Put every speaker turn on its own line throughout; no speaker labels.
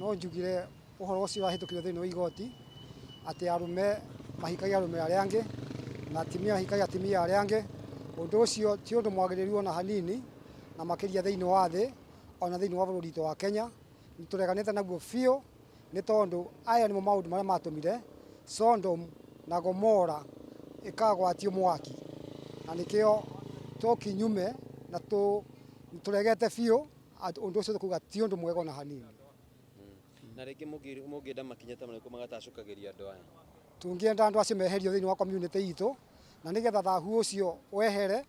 No njugire ũhoro ũcio ũrahĩtũkirio thĩinĩ wa igoti atĩ arũme mahikagia arũme arĩa angĩ na atumia mahikagia atumia arĩa angĩ. Ũndũ ũcio ti ũndũ mwagĩrĩru ona hanini, na makĩria thĩinĩ wa thĩ ona thĩinĩ wa bũrũri witũ wa Kenya. Nĩ tũreganĩte naguo biũ nĩ tondũ aya nĩmo maũndũ marĩa matũmire Sodom na Gomora ĩkagwatio mwaki, na nĩkĩo tũkinyume na tũregete biũ ũndũ ũcio, tũkauga ti ũndũ mwega ona hanini.
Na rĩngĩ mũngĩenda makinya ta marĩkũ magatacũkagĩria andũ aya?
Tũngĩenda andũ acio meherio thĩinĩ wa community itũ, na nĩgetha thahu ũcio wehere,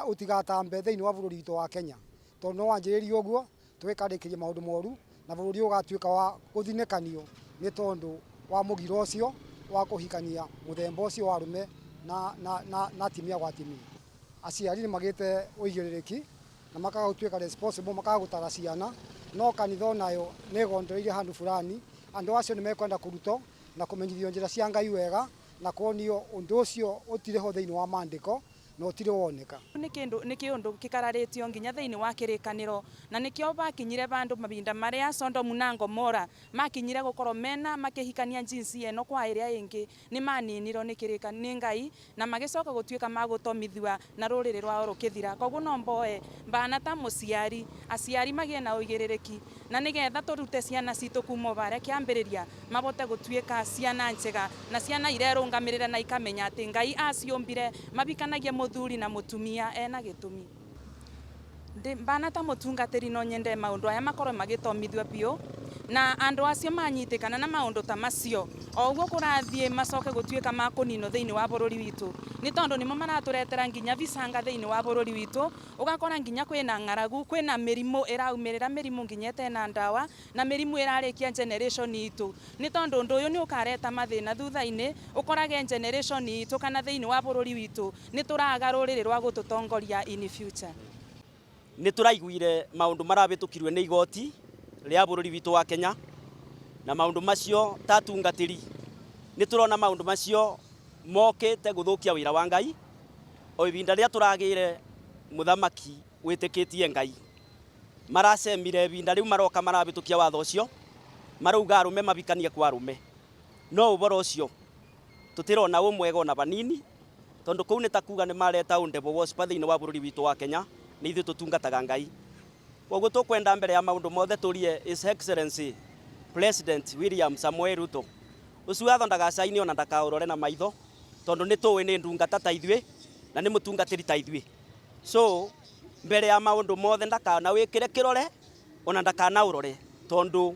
ũtigatambe thĩinĩ wa bũrũri witũ wa Kenya, tondũ no wanjĩrĩria ũguo tũgĩkarĩkĩria maũndũ moru na bũrũri ũgatuĩka wa gũthinĩkanio nĩ tondũ wa mũgiro ũcio wa kũhikania mũthemba ũcio wa arũme na atumia gwa atumia. Aciari nĩ magĩte ũigĩrĩrĩki na makaga gũtuĩka responsible, makaga gũtara ciana, no kanitha onayo nĩ ĩgondereire handũ fulani. Andũ acio nĩ mekwenda kũrutwo na kũmenyithio njĩra cia Ngai wega na kuonio ũndũ ũcio ũtirĩ ho thĩinĩ wa maandĩko na ũtirĩ woneka.
Nĩ kĩndũ nĩ kĩũndũ kĩkararĩtio nginya thĩinĩ wa kĩrĩkanĩro, na nĩkĩo bakinyire bandũ mahinda marĩa Sodomu na Gomora makinyire gũkorwo mena makĩhikania jinsi ĩno kwa ĩrĩa ĩngĩ, nĩ maninirwo nĩ kĩrĩka nĩ Ngai na magĩcoka gũtuĩka magũtomithua na rũrĩrĩ rwao rũkĩthira. Koguo no mboe mbana ta mũciari, aciari magĩe na ũigĩrĩrĩki na nĩgetha tũrute ciana citũ kuma o barĩa kĩambĩrĩria, mabote gũtuĩka ciana njega na ciana irerũngamĩrĩra na ikamenya atĩ Ngai aciũmbire mabikanagie mũthuri na mũtumia ena gĩtũmi. Mbana ta mũtungatĩri, no nyende maũndũ aya makorwo magĩtomithio biũ na andũ acio manyitĩkana na maũndũ ta macio, o ũguo kũrathiĩ macoke gũtuĩka ma kũninwo thĩinĩ wa bũrũri witũ, nĩ tondũ nĩmo maratũretera nginya vicanga thĩinĩ wa bũrũri witũ. Ũgakora nginya kwĩna ng'aragu, kwĩna mĩrimũ ĩraumĩrĩra, mĩrimũ nginya ĩtena ndawa na mĩrimũ ĩrarĩkia generation itũ, nĩ tondũ ũndũ ũyũ nĩ ũkareta mathĩna thutha-inĩ. Ũkorage generation itũ kana thĩinĩ wa bũrũri witũ nĩ tũraga rũrĩrĩ rwa gũtũtongoria in future.
Nĩ tũraiguire maũndũ marabĩtũkirwe nĩ igoti rĩa bũrũri witũ wa Kenya, na maũndũ macio ta atungatĩri nĩ tũrona maũndũ macio mokĩte gũthũkia wĩra wa Ngai. O ibinda rĩrĩa tũragĩire mũthamaki wĩtĩkĩtie Ngai, maracemire ibinda rĩu maroka marabĩtũkia watho ũcio, marauga arũme mabikanie kwa arũme. No ũboro ũcio tũtirona wĩ mwega ona vanini, tondũ kũu nĩ ta kuga nĩ mareta ũndevil worshiper thĩinĩ wa bũrũri witũ wa Kenya, nĩ ithuĩ tũtungataga Ngai. Koguo tũkwenda mbere ya maũndũ mothe tũrie His Excellency President William Samoei Ruto, ũcio watho ndagacaini ona ndakaũrore na maitho, tondũ nĩ tũĩ nĩ ndungata ta ithuĩ na nĩ mũtungatĩri ta ithuĩ. So mbere ya maũndũ mothe ndakana wĩkĩre kĩrore ona ndakanaũrore, tondũ